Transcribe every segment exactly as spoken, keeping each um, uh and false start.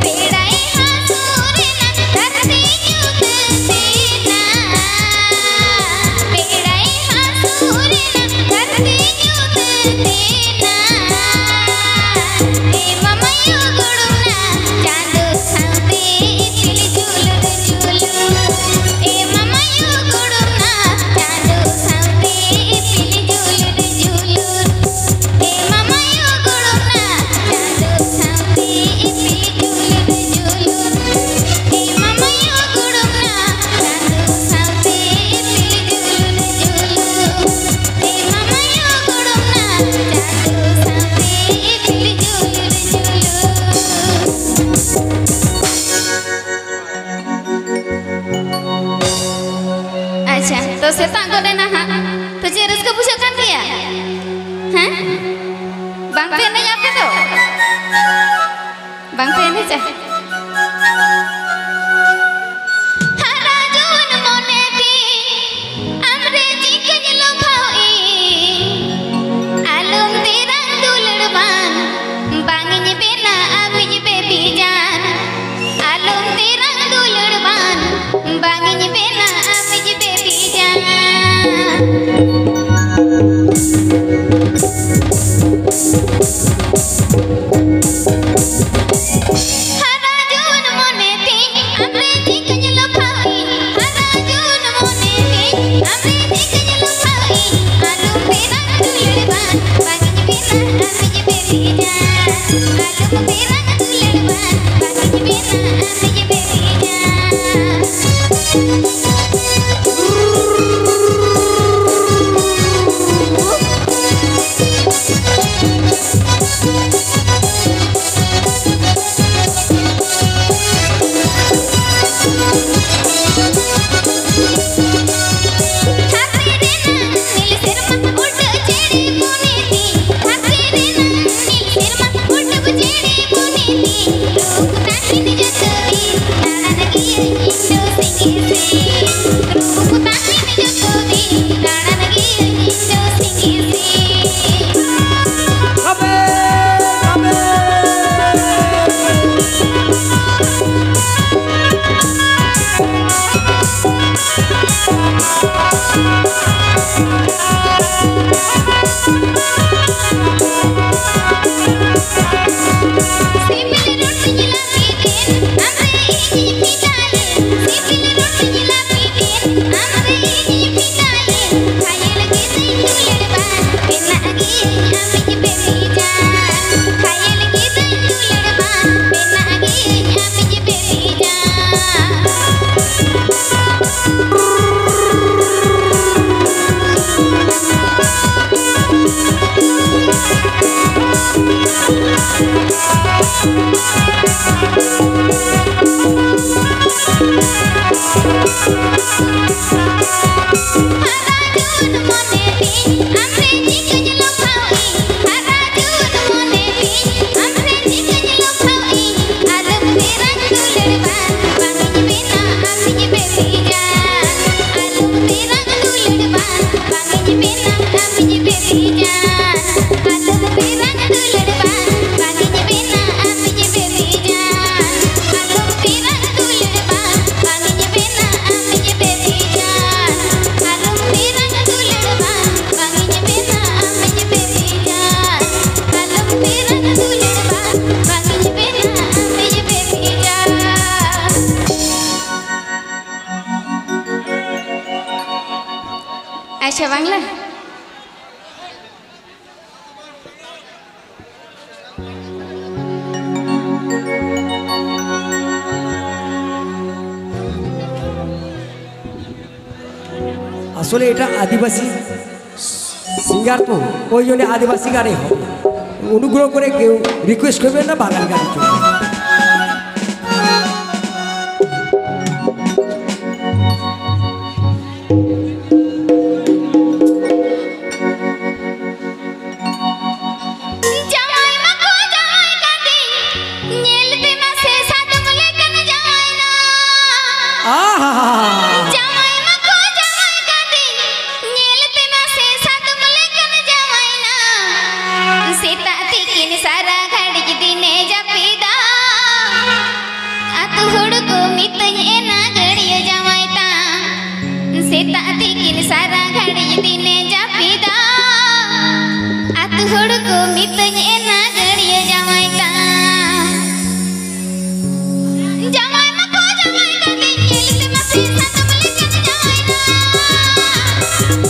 ᱵᱮᱲᱟᱭ ᱦᱟᱹᱥᱩᱨ ᱮᱱᱟ, ᱫᱷᱟᱹᱨᱛᱤ ᱧᱩᱛᱟᱹᱛ ᱮᱱᱟ᱾ ᱵᱮᱲᱟᱭ ᱦᱟᱹᱥᱩᱨ ᱮᱱᱟ, ᱫᱷᱟᱹᱨᱛᱤ ᱧᱩᱛᱟᱹᱛ ᱮᱱᱟ᱾ ᱮ ᱢᱟᱢᱟᱭᱳ ᱜᱩᱲᱩᱢ ᱱᱟ, ᱪᱟᱸᱫᱚ ᱥᱟᱶᱛᱮ ᱤᱯᱤᱞ ᱡᱩᱞᱩᱜ ᱡᱩᱞᱩᱜ᱾ ᱮ ᱢᱟᱢᱟᱭᱳ ᱜᱩᱲᱩᱢ ᱱᱟ, ᱪᱟᱸᱫᱚ ᱥᱟᱶᱛᱮ ᱤᱯᱤᱞ ᱡᱩᱞᱩᱜ ᱡᱩᱞᱩᱜ᱾ ᱮ ᱢᱟᱢᱟᱭᱳ ᱜᱩᱲᱩᱢ ᱱᱟ, ᱪᱟᱸᱫᱚ ᱥᱟᱶᱛᱮ ᱤᱯᱤᱞ ᱡᱩᱞᱩᱜ ᱡᱩᱞᱩᱜ᱾ ᱮ ᱢᱟᱢᱟᱭᱳ ᱜᱩᱲᱩᱢ ᱱᱟ, ᱪᱟᱸᱫᱚ ᱥᱟᱶᱛᱮ ᱤᱯᱤᱞ ᱡᱩᱞᱩᱜ ᱡᱩᱞᱩᱜ᱾ ᱮ ᱢᱟᱢᱟᱭᱳ ᱜᱩᱲᱩᱢ ᱱᱟ, ᱪᱟᱸᱫᱚ ᱥᱟᱶᱛᱮ ᱤᱯᱤᱞ ᱡᱩᱞᱩᱜ ᱡᱩᱞᱩᱜ᱾ ᱟᱪᱪᱷᱟ, ᱛᱚ ᱥᱮᱛᱟᱜ ᱜᱚᱫ ᱮᱱᱟ ᱦᱟᱸᱜ᱾ ᱛᱚ ᱪᱮᱫ ᱨᱟᱹᱥᱠᱟᱹ ᱵᱩᱡᱷᱟᱹᱜ ᱠᱟᱱ ᱜᱮᱭᱟ? ᱦᱮᱸ? ᱵᱟᱝ ᱯᱮ ᱮᱱᱮᱡ ᱟᱯᱮ ᱫᱚ? ᱵᱟᱝ ᱯᱮ ᱮᱱᱮᱡᱟ? ᱦᱟᱨᱟ ᱡᱩᱣᱟᱹᱱ ᱢᱚᱱᱮ ᱛᱤᱧ ᱟᱢᱨᱮ ᱪᱤᱠᱟᱹᱧ ᱞᱚᱵᱷᱟᱣ ᱤᱧ? ᱟᱞᱚᱢ ᱛᱮᱨᱟᱝ ᱫᱩᱞᱟᱹᱲ ᱵᱟᱝ, ᱵᱟᱝ ᱤᱧ ᱵᱮᱱᱟ ᱟᱢᱤᱡ ᱵᱮᱵᱤ ᱡᱟᱱ᱾ ᱟᱞᱚᱢ ᱛᱮᱨᱟᱝ ᱫᱩᱞᱟᱹᱲ ᱵᱟᱝ, ᱵᱟᱝ ᱤᱧ ᱵᱮᱱᱟ ᱟᱢᱤᱡ ᱵᱮᱵᱤ ᱡᱟᱱ᱾ ᱦᱟᱨᱟ ᱡᱩᱣᱟᱹᱱ ᱢᱚᱱᱮ ᱛᱤᱧ ᱟᱢᱨᱮ ᱪᱤᱠᱟᱹᱧ ᱞᱚᱵᱷᱟᱣ ᱤᱧ᱾ ᱦᱟᱨᱟ ᱡᱩᱣᱟᱹᱱ ᱢᱚᱱᱮ ᱛᱤᱧ ᱟᱢᱨᱮ ᱪᱤᱠᱟᱹᱧ ᱞᱚᱵᱷᱟᱣ ᱤᱧ᱾ ᱟᱞᱚᱢ ᱛᱮᱨᱟᱝ ᱫᱩᱞᱟᱹᱲ ᱵᱟᱝ, ᱵᱟᱝ ᱤᱧ ᱵᱮᱱᱟ ᱟᱢᱤᱡ ᱵᱮᱵᱤ ᱡᱟᱱ᱾ ᱟᱞᱚᱢ ᱛᱮᱨᱟᱝ ᱫᱩᱞᱟᱹᱲ ᱵᱟᱝ, ᱵᱟᱝ ᱤᱧ ᱵᱮᱱᱟ ᱟᱢᱤᱡ ᱵᱮᱵᱤ ᱡᱟᱱ᱾ ᱟᱪᱪᱷᱟ, ᱵᱟᱝᱞᱟ᱾ আসলে এটা আদিবাসী সিঙ্গার তো, ওই জন্য আদিবাসী গানে হবে। অনুগ্রহ করে কেউ রিকোয়েস্ট করবেন না বাঙালি গানের জন্য। ᱡᱟᱶᱟᱭ ᱢᱟᱠᱚ ᱡᱟᱶᱟᱭ ᱠᱟᱫᱤᱧ, ᱧᱮᱞ ᱛᱮᱢᱟ ᱥᱮ ᱥᱟᱫᱚᱢ ᱞᱮᱠᱟᱱ ᱡᱟᱶᱟᱭᱱᱟ᱾ ᱟᱦᱟ! ᱡᱟᱶᱟᱭ ᱢᱟᱠᱚ ᱡᱟᱶᱟᱭ ᱠᱟᱫᱤᱧ, ᱧᱮᱞ ᱛᱮᱢᱟ ᱥᱮ ᱥᱟᱫᱚᱢ ᱞᱮᱠᱟᱱ ᱡᱟᱶᱟᱭᱱᱟ᱾ ᱥᱮᱛᱟᱜ ᱛᱤᱠᱤᱱ ᱥᱟᱨᱟ ᱜᱷᱟᱹᱲᱤᱡ ᱫᱤᱱᱮ ᱡᱟᱹᱯᱤᱫᱟ᱾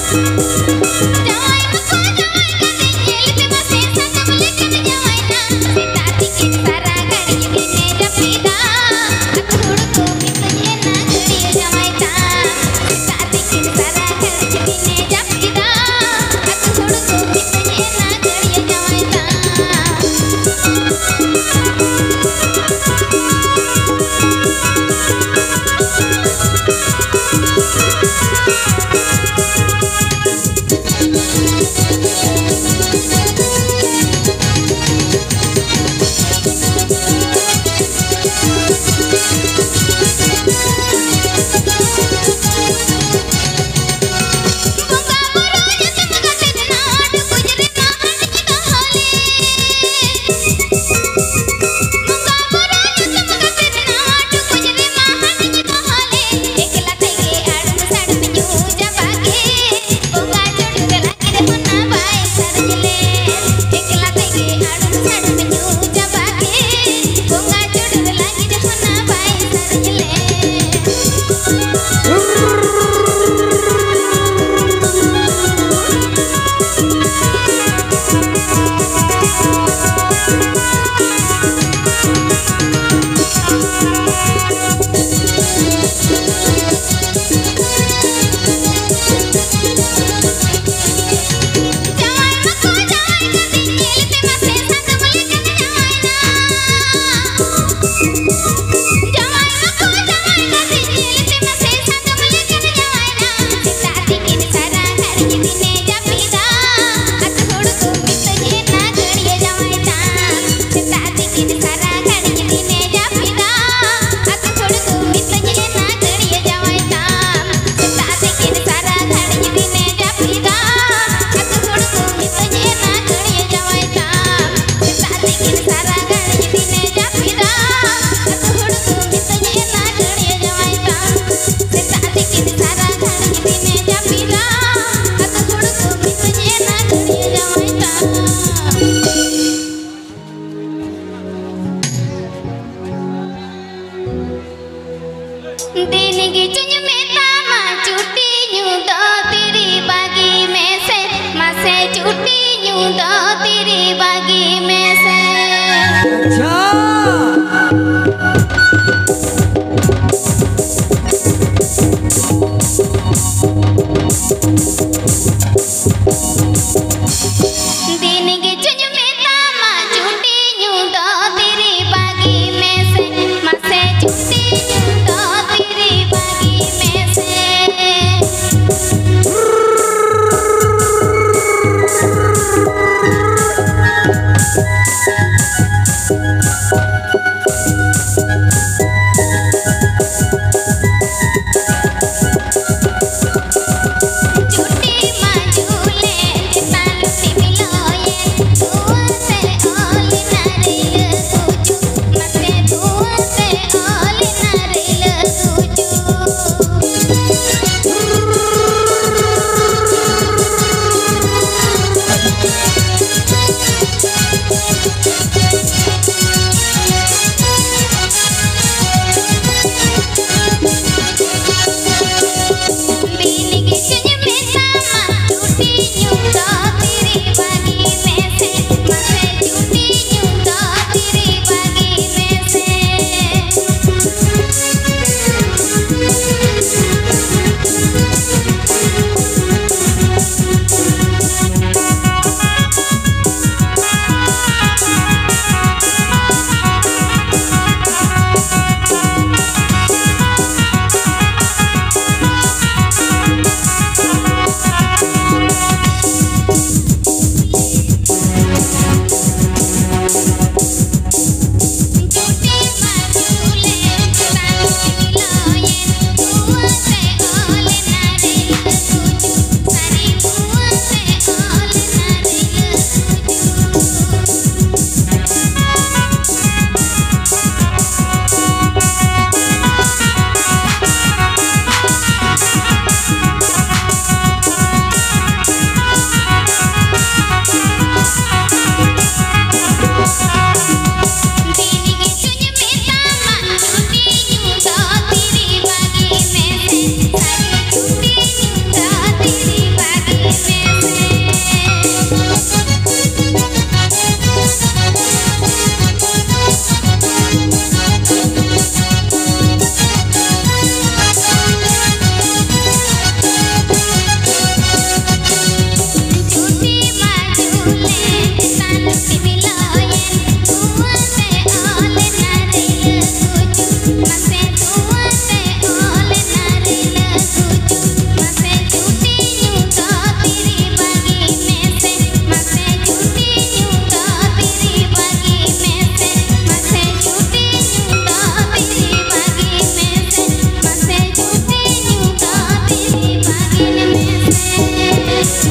ᱡᱟᱶᱟᱭ ᱢᱟᱠᱚ ᱡᱟᱶᱟᱭ ᱠᱟᱛᱮ ᱧᱮᱞ ᱯᱮ ᱢᱟᱥᱮ, ᱥᱟᱛᱚᱢ ᱞᱮᱠᱟᱱ ᱡᱟᱶᱟᱭ ᱱᱟ᱾ ᱥᱮᱛᱟᱜ ᱛᱤᱠᱤᱱ ᱥᱟᱨᱟ ᱜᱷᱟᱹᱲᱤᱡ ᱵᱤᱱᱮ ᱡᱟᱹᱯᱤᱫᱟ, ᱟᱹᱛᱩ ᱦᱚᱲ ᱠᱚ ᱢᱮᱛᱟᱹᱧ ᱮᱱᱟ ᱜᱟᱹᱲᱤᱭᱟᱹ ᱡᱟᱶᱟᱭ ᱛᱟᱢ᱾ ᱥᱮᱛᱟᱜ ᱛᱤᱠᱤᱱ ᱥᱟᱨᱟ ᱜᱷᱟᱹᱲᱤᱡ ᱵᱤᱱᱮ ᱡᱟᱹᱯᱤᱫᱟ, ᱟᱹᱛᱩ ᱦᱚᱲ ᱠᱚ ᱢᱮᱛᱟᱹᱧ ᱮᱱᱟ ᱜᱟᱹᱲᱤᱭᱟᱹ ᱡᱟᱶᱟᱭ ᱛᱟᱢ᱾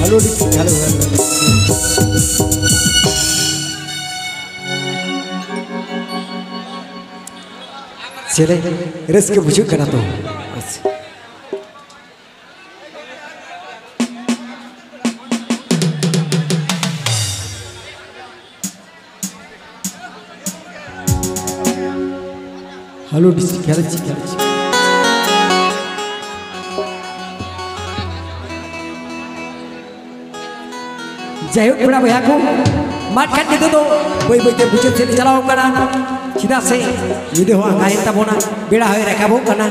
Hello, hello, hello. ᱪᱮᱞᱮ, ᱨᱟᱹᱥᱠᱟᱹ ᱵᱩᱡᱷᱟᱹᱜ ᱠᱟᱱᱟ ᱛᱚ? ᱟᱪᱪᱷᱟ᱾ ᱦᱮᱞᱳ, ᱰᱤᱥᱴᱨᱤᱠᱴ ᱠᱷᱮᱞ ᱪᱮᱫ ᱠᱷᱮᱞ ᱪᱮᱫ? ᱡᱟᱭᱦᱳᱠ, ᱯᱮᱲᱟ ᱵᱚᱭᱦᱟ ᱠᱚ, ᱢᱟ ᱮᱱᱠᱷᱟᱱ ᱱᱤᱛᱚᱜ ᱫᱚ ᱵᱟᱹᱭ ᱵᱟᱹᱭ ᱛᱮ ᱢᱩᱪᱟᱹᱫ ᱥᱮᱫ ᱪᱟᱞᱟᱣ ᱠᱟᱱᱟ᱾ ᱪᱮᱫᱟᱜ ᱥᱮ ᱧᱤᱫᱟᱹ ᱦᱚᱸ ᱟᱸᱜᱟᱭᱮᱱ ᱛᱟᱵᱚᱱᱟ, ᱵᱮᱲᱟ ᱦᱚᱸᱭ ᱨᱟᱠᱟᱵᱚᱜ ᱠᱟᱱᱟ᱾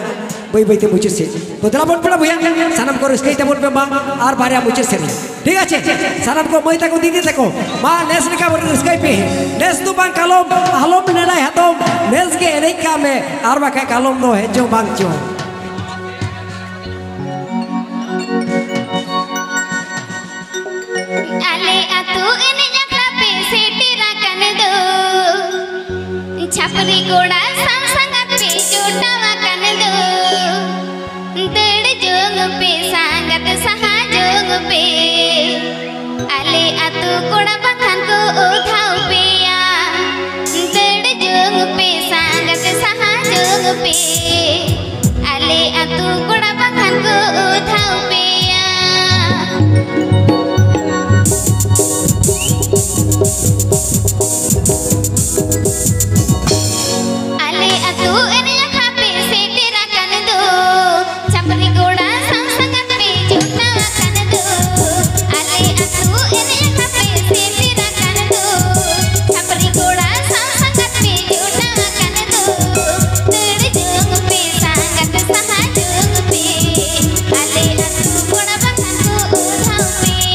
ᱵᱟᱹᱭ ᱵᱟᱹᱭ ᱛᱮ ᱢᱩᱪᱟᱹᱫ ᱥᱮᱫ᱾ ᱛᱚ ᱫᱮᱞᱟ ᱵᱚᱱ ᱯᱮᱲᱟ ᱵᱚᱭᱦᱟ, ᱥᱟᱱᱟᱢ ᱠᱚ ᱨᱟᱹᱥᱠᱟᱹᱭ ᱛᱟᱵᱚᱱ ᱯᱮ ᱢᱟ, ᱟᱨ ᱵᱟᱨᱭᱟ ᱢᱩᱪᱟᱹᱫ ᱥᱮᱨᱮᱧ᱾ ᱴᱷᱤᱠ ᱟᱪᱷᱮ? ᱥᱟᱱᱟᱢ ᱠᱚ ᱢᱟᱹᱭ ᱛᱟᱠᱚ, ᱫᱤᱫᱤ ᱛᱟᱠᱚ, ᱢᱟ ᱱᱮᱥ ᱞᱮᱠᱟ ᱵᱚᱱ ᱨᱟᱹᱥᱠᱟᱹᱭ ᱯᱮ᱾ ᱱᱮᱥ ᱫᱚ ᱵᱟᱝ ᱠᱟᱞᱚᱢ, ᱟᱞᱚᱢ ᱱᱮᱰᱟᱭ ᱦᱟᱛᱚᱢ, ᱱᱮᱥ ᱜᱮ ᱮᱱᱮᱡ ᱠᱟᱜ ᱢᱮ, ᱟᱨ ᱵᱟᱠᱷᱟᱡ ᱠᱟᱞᱚᱢ ᱫᱚ ᱦᱮᱡ ᱪᱚᱝ ᱵᱟᱝ ᱪᱚᱝ᱾ ᱟᱞᱮ ᱟᱹᱛᱩ ᱮᱱᱮᱡ ᱟᱠᱷᱲᱟ ᱯᱮ ᱥᱮᱴᱮᱨ ᱟᱠᱟᱱ ᱫᱚ, ᱪᱷᱟᱹᱯᱨᱤ ᱠᱚᱲᱟ ᱥᱟᱶ ᱥᱟᱸᱜᱟᱛ ᱯᱮ ᱡᱚᱴᱟᱣ ᱟᱠᱟᱱ ᱫᱚ, ᱫᱟᱹᱲ ᱡᱚᱝ ᱯᱮ ᱥᱟᱸᱜᱟᱛ ᱥᱟᱦᱟ ᱡᱚᱝ ᱯᱮ, ᱟᱞᱮ ᱟᱹᱛᱩ ᱠᱚᱲᱟ ᱵᱟᱠᱷᱟᱱ ᱠᱚ ᱚᱫᱷᱟᱣ ᱯᱮᱭᱟ᱾ ᱫᱟᱹᱲ ᱡᱚᱝ ᱯᱮ ᱥᱟᱸᱜᱟᱛ ᱥᱟᱦᱟ ᱡᱚᱝ ᱯᱮ, ᱟᱞᱮ ᱟᱹᱛᱩ ᱠᱚᱲᱟ ᱵᱟᱠᱷᱟᱱ ᱠᱚ ᱚᱫᱷᱟᱣ ᱯᱮᱭᱟ᱾ ᱟᱞᱮ ᱟᱹᱛᱩ ᱮᱱᱮᱡ ᱟᱠᱷᱲᱟ ᱯᱮ ᱥᱮᱴᱮᱨ ᱟᱠᱟᱱ ᱫᱚ, ᱪᱷᱟᱹᱯᱨᱤ ᱠᱚᱲᱟ ᱥᱟᱶ ᱥᱟᱸᱜᱟᱛ ᱯᱮ ᱡᱚᱴᱟᱣ ᱟᱠᱟᱱ ᱫᱚ᱾ ᱟᱞᱮ ᱟᱹᱛᱩ ᱮᱱᱮᱡ ᱟᱠᱷᱲᱟ ᱯᱮ ᱥᱮᱴᱮᱨ ᱟᱠᱟᱱ ᱫᱚ, ᱪᱷᱟᱹᱯᱨᱤ ᱠᱚᱲᱟ ᱥᱟᱶ ᱥᱟᱸᱜᱟᱛ ᱯᱮ ᱡᱚᱴᱟᱣ ᱟᱠᱟᱱ ᱫᱚ᱾ ᱫᱟᱹᱲ ᱡᱚᱝ ᱯᱮ ᱥᱟᱸᱜᱟᱛ ᱥᱟᱦᱟ ᱡᱚᱝ ᱯᱮ, ᱟᱞᱮ ᱟᱹᱛᱩ ᱠᱚᱲᱟ ᱵᱟᱠᱷᱟᱱ ᱠᱚ ᱚᱫᱷᱟᱣ ᱯᱮ᱾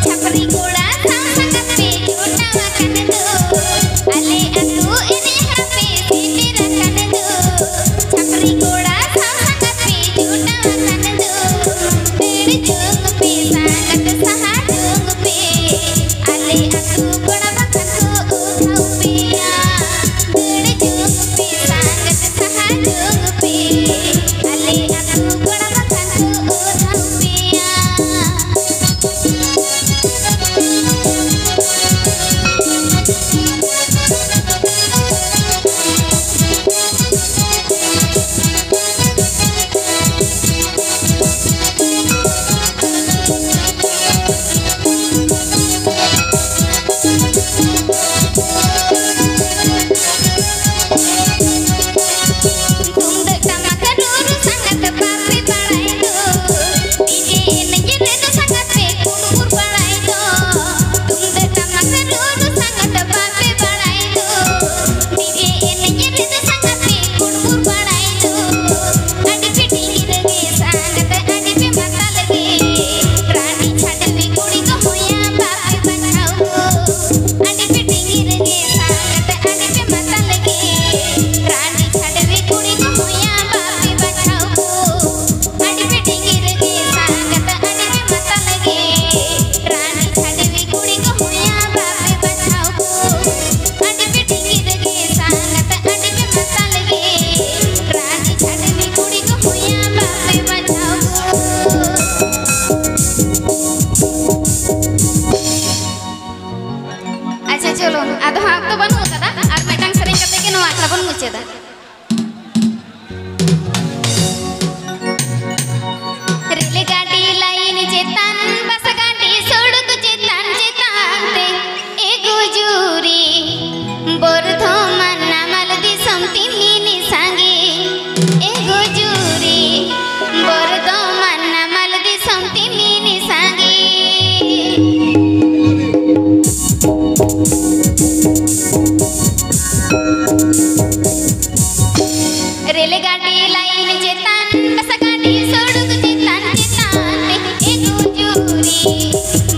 ᱪᱷᱟᱯᱨᱤ ᱠᱚᱲᱟ ᱥᱟᱶ ᱥᱟᱸᱜᱟᱛ ᱯᱮ ᱡᱚᱴᱟᱣ ᱟᱠᱟᱱ ᱫᱚ, ᱟᱞᱮ ᱟᱹᱛᱩ ᱮᱱᱮᱡ ᱦᱟᱯᱮ ᱥᱮᱴᱮᱨ ᱟᱠᱟᱱ ᱫᱚ᱾ ᱪᱷᱟᱯᱨᱤ ᱠᱚᱲᱟ ᱥᱟᱶ ᱥᱟᱸᱜᱟᱛ ᱯᱮ ᱡᱚᱴᱟᱣ ᱟᱠᱟᱱ ᱫᱚ, ᱫᱟᱹᱲ ᱡᱚᱝ ᱯᱮ ᱥᱟᱸᱜᱟᱛ ᱥᱟᱦᱟ ᱡᱚᱝ ᱯᱮ, ᱟᱞᱮ ᱟᱹᱛᱩ ᱠᱚᱲᱟ ᱵᱟᱠᱷᱟᱱ ᱠᱚ ᱚᱫᱷᱟᱣ ᱯᱮᱭᱟ᱾ ᱫᱟᱹᱲ ᱡᱚᱝ ᱯᱮ ᱥᱟᱸᱜᱟᱛ ᱥᱟᱦᱟ ᱡᱚᱝ ᱯᱮ, ᱟᱞᱮ ᱟᱹᱛᱩ ᱠᱚᱲᱟ ᱵᱟᱠᱷᱟᱱ ᱠᱚ ᱚᱫᱷᱟᱣ ᱯᱮᱭᱟ᱾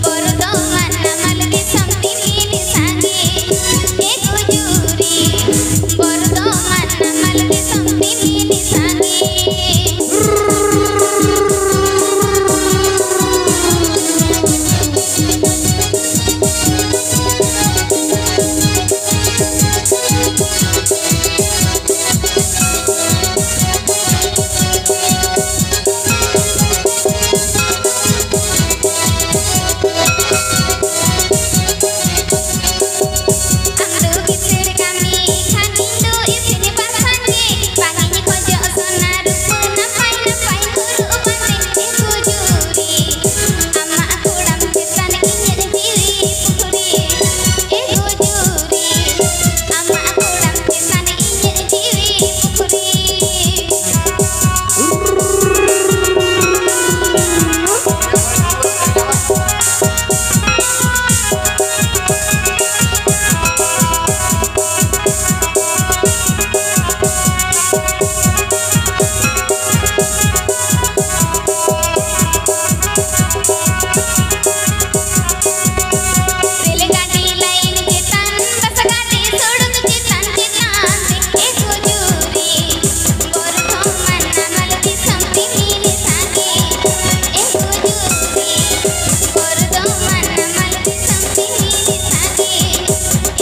ᱵᱚᱨᱫᱷᱚᱢᱟᱱ ᱱᱟᱢᱟᱞ ᱫᱤᱥᱚᱢ ᱛᱤᱢᱤᱱ ᱥᱟᱸᱜᱮ, ᱮ ᱜᱩᱡᱩᱨᱤ᱾ ᱵᱚᱨᱫᱷᱚᱢᱟᱱ ᱱᱟᱢᱟᱞ ᱫᱤᱥᱚᱢ ᱛᱤᱢᱤᱱ ᱥᱟᱸᱜᱮ᱾ ᱟᱢ ᱫᱚ ᱠᱤᱥᱟᱹᱬ ᱠᱟᱹᱢᱤ ᱠᱷᱟᱱ ᱤᱧ ᱫᱚ ᱤᱥᱤᱱ ᱵᱟᱥᱟᱝ ᱜᱮ᱾ ᱵᱟᱝ ᱤᱧ ᱠᱷᱚᱡᱚᱜ ᱥᱚᱱᱟ ᱨᱩᱯᱟᱹ ᱱᱟᱯᱟᱭ ᱱᱟᱯᱟᱭ ᱦᱚᱨᱚᱜ ᱵᱟᱸᱫᱮ᱾ ᱮ ᱜᱩᱡᱩᱨᱤ, ᱟᱢᱟᱜ ᱠᱚᱲᱟᱢ ᱪᱮᱛᱟᱱ ᱤᱧᱟᱹᱜ ᱡᱤᱣᱤ ᱯᱩᱠᱷᱨᱤ᱾ ᱮ ᱜᱩᱡᱩᱨᱤ, ᱟᱢᱟᱜ ᱠᱚᱲᱟᱢ ᱪᱮᱛᱟᱱ ᱤᱧᱟᱹᱜ ᱡᱤᱣᱤ ᱯᱩᱠᱷᱨᱤ᱾ ᱨᱮᱞ ᱜᱟᱹᱰᱤ ᱞᱟᱭᱤᱱ ᱪᱮᱛᱟᱱ, ᱵᱟᱥ ᱜᱟᱹᱰᱤ ᱥᱚᱲᱚᱠ ᱪᱮᱛᱟᱱ ᱪᱮᱛᱟᱱ ᱛᱮ, ᱮ ᱜᱩᱡᱩᱨᱤ, ᱵᱚᱨᱫᱷᱚᱢᱟᱱ ᱱᱟᱢᱟᱞ ᱫᱤᱥᱚᱢ ᱛᱤᱢᱤᱱ ᱥᱟᱸᱜᱮ, ᱮ ᱜᱩᱡᱩᱨᱤ, ᱵᱚᱨᱫᱷᱚᱢᱟᱱ ᱱᱟᱢᱟᱞ ᱫᱤᱥᱚᱢ ᱛᱤᱢᱤᱱ ᱥᱟᱸᱜᱮ,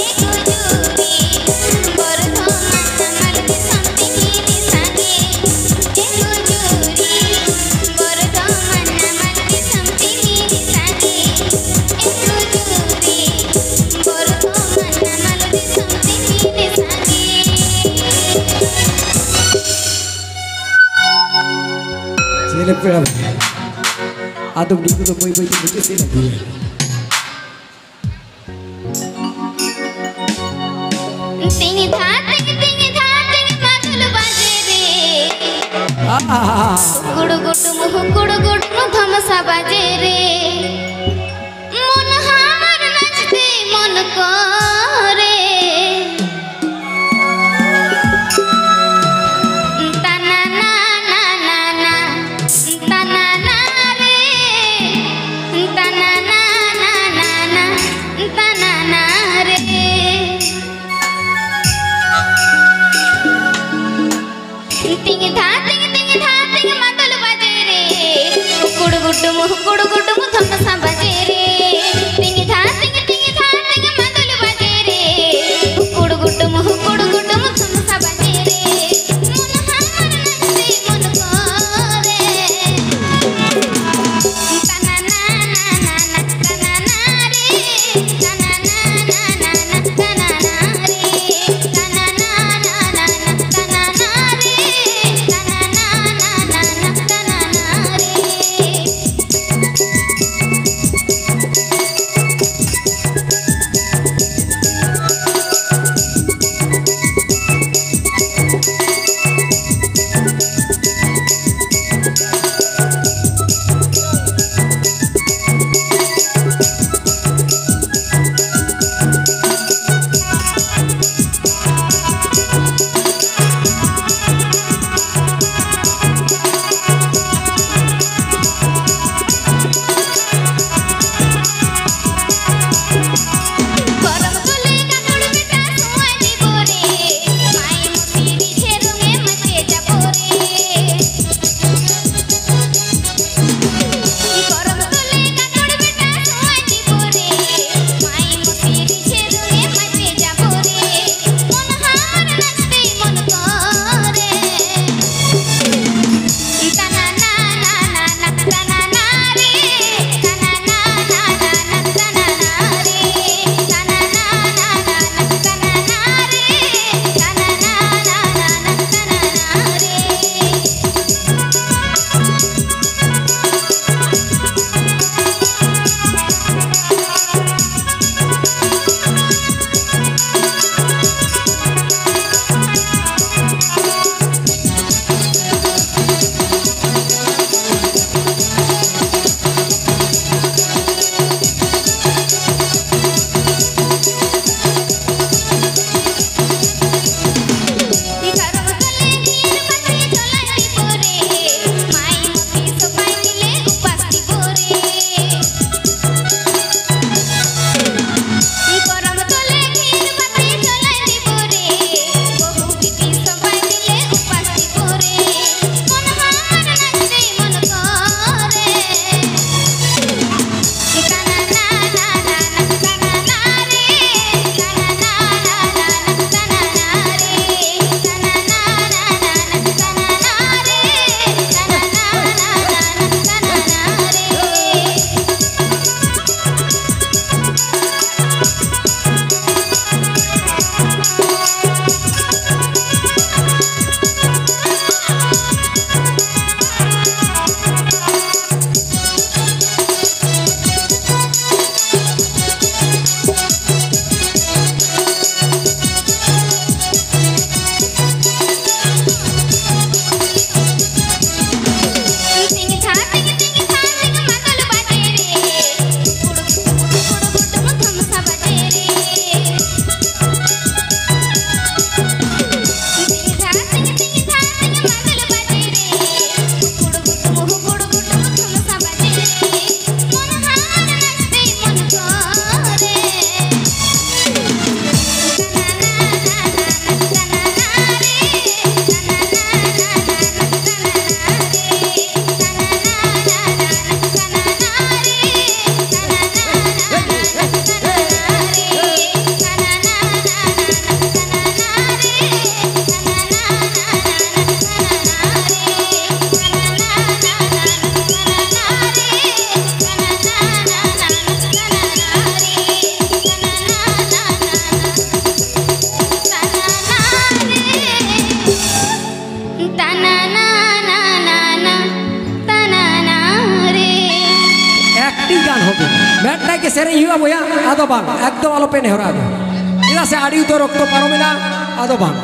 ᱮ ᱜᱩᱡᱩᱨᱤ, ᱵᱚᱨᱫᱷᱚᱢᱟᱱ ᱱᱟᱢᱟᱞ ᱫᱤᱥᱚᱢ ᱛᱤᱢᱤᱱ ᱥᱟᱸᱜᱮ, ᱮ ᱜᱩᱡᱩᱨᱤ, ᱵᱚᱨᱫᱷᱚᱢᱟᱱ ᱱᱟᱢᱟᱞ ᱫᱤᱥᱚᱢ ᱛᱤᱢᱤᱱ ᱥᱟᱸᱜᱮ, ᱮ ᱜᱩᱡᱩᱨᱤ, ᱵᱚᱨᱫᱷᱚᱢᱟᱱ ᱱᱟᱢᱟᱞ ᱫᱤᱥᱚᱢ ᱛᱤᱢᱤᱱ ᱥᱟᱸᱜᱮ᱾ ᱪᱮᱞᱮ ᱯᱮᱲᱟ ᱵᱷᱟᱹᱭ, ᱟᱫᱚ ᱱᱤᱛᱚᱜ ᱫᱚ ᱵᱟᱹᱭ ᱵᱟᱹᱭ ᱛᱮ ᱢᱩᱪᱟᱹᱫ ᱥᱮᱫ ᱟᱹᱜᱩᱭᱟ᱾ ᱛᱤᱧ ᱫᱷᱟ ᱛᱤᱧ, ᱛᱤᱧ ᱫᱷᱟ ᱛᱤᱧ ᱢᱟᱫᱚᱞ ᱵᱟᱡᱮ ᱨᱮ᱾ ᱟᱦᱟ᱾ ᱦᱩᱠᱩᱲ ᱜᱩᱰᱩᱢ, ᱦᱩᱠᱩᱲ ᱜᱩᱰᱩᱢ ᱫᱷᱚᱢᱥᱟ ᱵᱟᱡᱮ ᱨᱮ᱾ ᱢᱚᱱ ᱦᱟᱢᱟᱨ ᱱᱟᱪᱛᱮ ᱢᱚᱱ ᱠᱚᱨᱮ᱾ ᱛᱟᱱᱟ ᱱᱟ ᱱᱟ ᱱᱟ ᱱᱟ, ᱛᱟᱱᱟ ᱱᱟ ᱨᱮ, ᱛᱟᱱᱟ ᱦᱩᱠᱩᱲ ᱜᱩᱴᱩᱢ ᱛᱷᱚᱢ ᱥᱟ ᱵᱟᱡᱮ ᱨᱮ, ᱛᱤᱧ ᱫᱷᱟ ᱛᱤᱧ ᱛᱤᱧ ᱫᱷᱟ ᱛᱤᱧ ᱢᱟᱫᱩᱞ ᱵᱟᱡᱮ ᱨᱮ, ᱦᱩᱠᱩᱲ ᱜᱩᱴᱩᱢ ᱦᱩᱠᱩᱲ ᱜᱩᱴᱩᱢ ᱛᱷᱚᱢ ᱥᱟ ᱵᱟᱡᱮ ᱨᱮ, ᱢᱚᱱ ᱦᱟᱢᱟᱨ ᱱᱟᱪᱮ ᱢᱚᱱ ᱠᱚᱨᱮ᱾ ᱛᱟᱱᱟ ᱱᱟ ᱱᱟ ᱱᱟ ᱱᱟ, ᱛᱟᱱᱟ ᱱᱟ ᱨᱮ, ᱛᱟᱱᱟ ᱱᱟ ᱱᱟ ᱱᱟ ᱱᱟ, ᱛᱟᱱᱟ ᱱᱟ ᱨᱮ, ᱛᱟᱱᱟ ᱱᱟ ᱱᱟ ᱱᱟ ᱱᱟ, ᱛᱟᱱᱟ ᱱᱟ ᱨᱮ, ᱛᱟᱱᱟ ᱱᱟ ᱱᱟ ᱱᱟ ᱱᱟ, ᱛᱟᱱᱟ ᱱᱟ ᱨᱮ᱾ ᱟᱹᱰᱤ ᱜᱟᱱ ᱦᱚᱸ ᱢᱤᱫᱴᱟᱝ ᱜᱮ ᱥᱮᱨᱮᱧ ᱦᱩᱭᱩᱜᱼᱟ ᱵᱚᱭᱦᱟ, ᱟᱫᱚ ᱵᱟᱝ, ᱮᱠᱫᱚᱢ ᱟᱞᱚᱯᱮ ᱱᱮᱦᱚᱨᱟ ᱟᱫᱚ᱾ ᱪᱮᱫᱟᱜ ᱥᱮ ᱟᱹᱰᱤ ᱩᱛᱟᱹᱨ ᱚᱠᱛᱚ ᱯᱟᱨᱚᱢᱮᱱᱟ, ᱟᱫᱚ ᱵᱟᱝ᱾